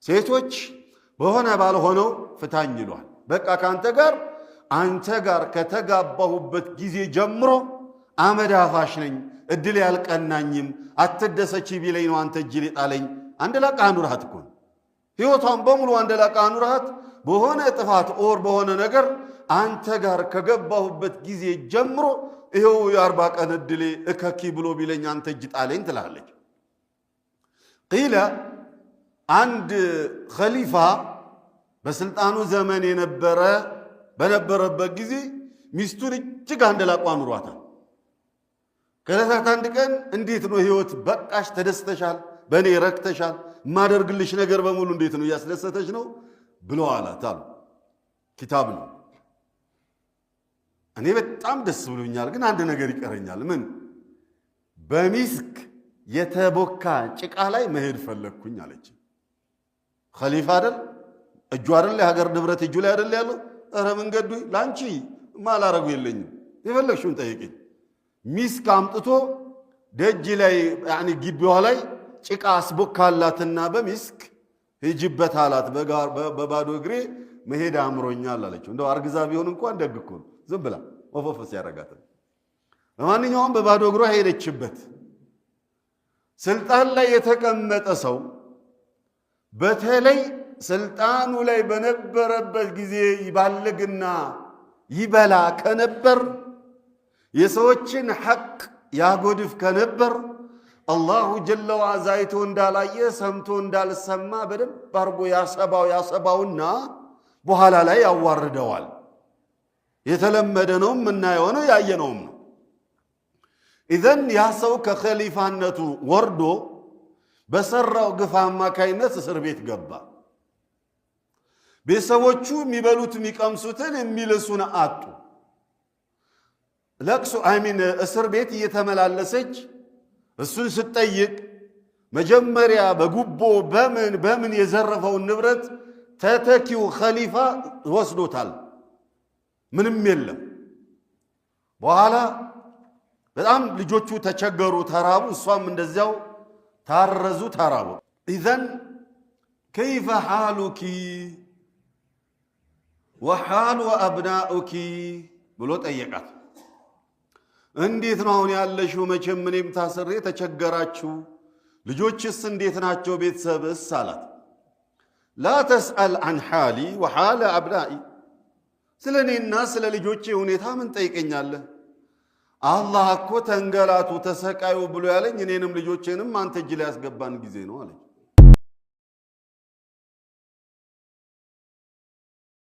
ሴቶች በሆነ ባልሆነው ፍታኝ ይሏል። በቃ ከአንተ ጋር አንተ ጋር ከተጋባሁበት ጊዜ ጀምሮ አመድ አፋሽ ነኝ፣ እድል ያልቀናኝም፣ አትደሰቺ ቢለኝ ነው አንተ እጅ ጣለኝ። አንድ ላቃ አኑርሃት እኮ ነው፣ ህይወቷን በሙሉ አንድ ላቃ አኑርሃት። በሆነ ጥፋት or በሆነ ነገር አንተ ጋር ከገባሁበት ጊዜ ጀምሮ ይኸው የ40 ቀን እድሌ እከኪ ብሎ ቢለኝ አንተ እጅ ጣለኝ ትላለች። قيل አንድ ኸሊፋ በስልጣኑ ዘመን የነበረ በነበረበት ጊዜ ሚስቱን እጅግ አንደላቋ አኑሯታል። ከዕለታት አንድ ቀን እንዴት ነው ህይወት? በቃሽ፣ ተደስተሻል፣ በእኔ ረክተሻል፣ የማደርግልሽ ነገር በሙሉ እንዴት ነው፣ እያስደሰተሽ ነው ብሎ አላት አሉ። ኪታብ ነው። እኔ በጣም ደስ ብሎኛል፣ ግን አንድ ነገር ይቀረኛል። ምን? በሚስክ የተቦካ ጭቃ ላይ መሄድ ፈለግኩኝ አለች። ኸሊፋ አይደል? እጁ አይደል? የሀገር ንብረት እጁ ላይ አይደል ያለው? ኧረ መንገዱ ለአንቺ ማላረጉ የለኝም፣ የፈለግሽውን ጠይቅኝ። ሚስክ አምጥቶ ደጅ ላይ يعني ግቢዋ ላይ ጭቃ አስቦካላትና በሚስክ ሂጂበት አላት። በባዶ እግሬ መሄድ አምሮኛል አለችው። እንደው አርግዛ ቢሆን እንኳን ደግ እኮ ነው። ዝም ብላ ወፈፈስ ያደረጋት። ለማንኛውም በባዶ እግሯ ሄደችበት። ስልጣን ላይ የተቀመጠ ሰው በተለይ ስልጣኑ ላይ በነበረበት ጊዜ ይባልግና ይበላ ከነበር፣ የሰዎችን ሐቅ ያጎድፍ ከነበር፣ الله جل وعز አይቶ እንዳላየ ሰምቶ እንዳልሰማ በደንብ አድርጎ ያሰባው ያሰባውና በኋላ ላይ ያዋርደዋል። የተለመደ ነው፣ የምናየው ነው፣ ያየነውም ነው። إذن ያ ሰው ከኸሊፋነቱ ወርዶ በሰራው ግፍ አማካይነት እስር ቤት ገባ። ቤተሰቦቹ የሚበሉት የሚቀምሱትን የሚልሱን አጡ። ለቅሶ I mean እስር ቤት እየተመላለሰች እሱን ስትጠይቅ መጀመሪያ በጉቦ በምን በምን የዘረፈውን ንብረት ተተኪው ኸሊፋ ወስዶታል። ምንም የለም። በኋላ በጣም ልጆቹ ተቸገሩ፣ ተራቡ። እሷም እንደዚያው ታረዙ፣ ተራቡ። إذن كيف حالك وحال أبنائك ብሎ ጠየቃት። እንዴት ነው አሁን ያለሽው? መቼም እኔም ታስሬ ተቸገራችሁ፣ ልጆችስ እንዴት ናቸው? ቤተሰብስ አላት። لا تسأل عن حالي وحال أبنائي፣ ስለ እኔና ስለ ልጆቼ ሁኔታ ምን ጠይቀኛለህ? አላህ እኮ ተንገላቱ ተሰቃዩ ብሎ ያለኝ እኔንም ልጆቼንም አንተ እጅ ላይ ያስገባን ጊዜ ነው አለች።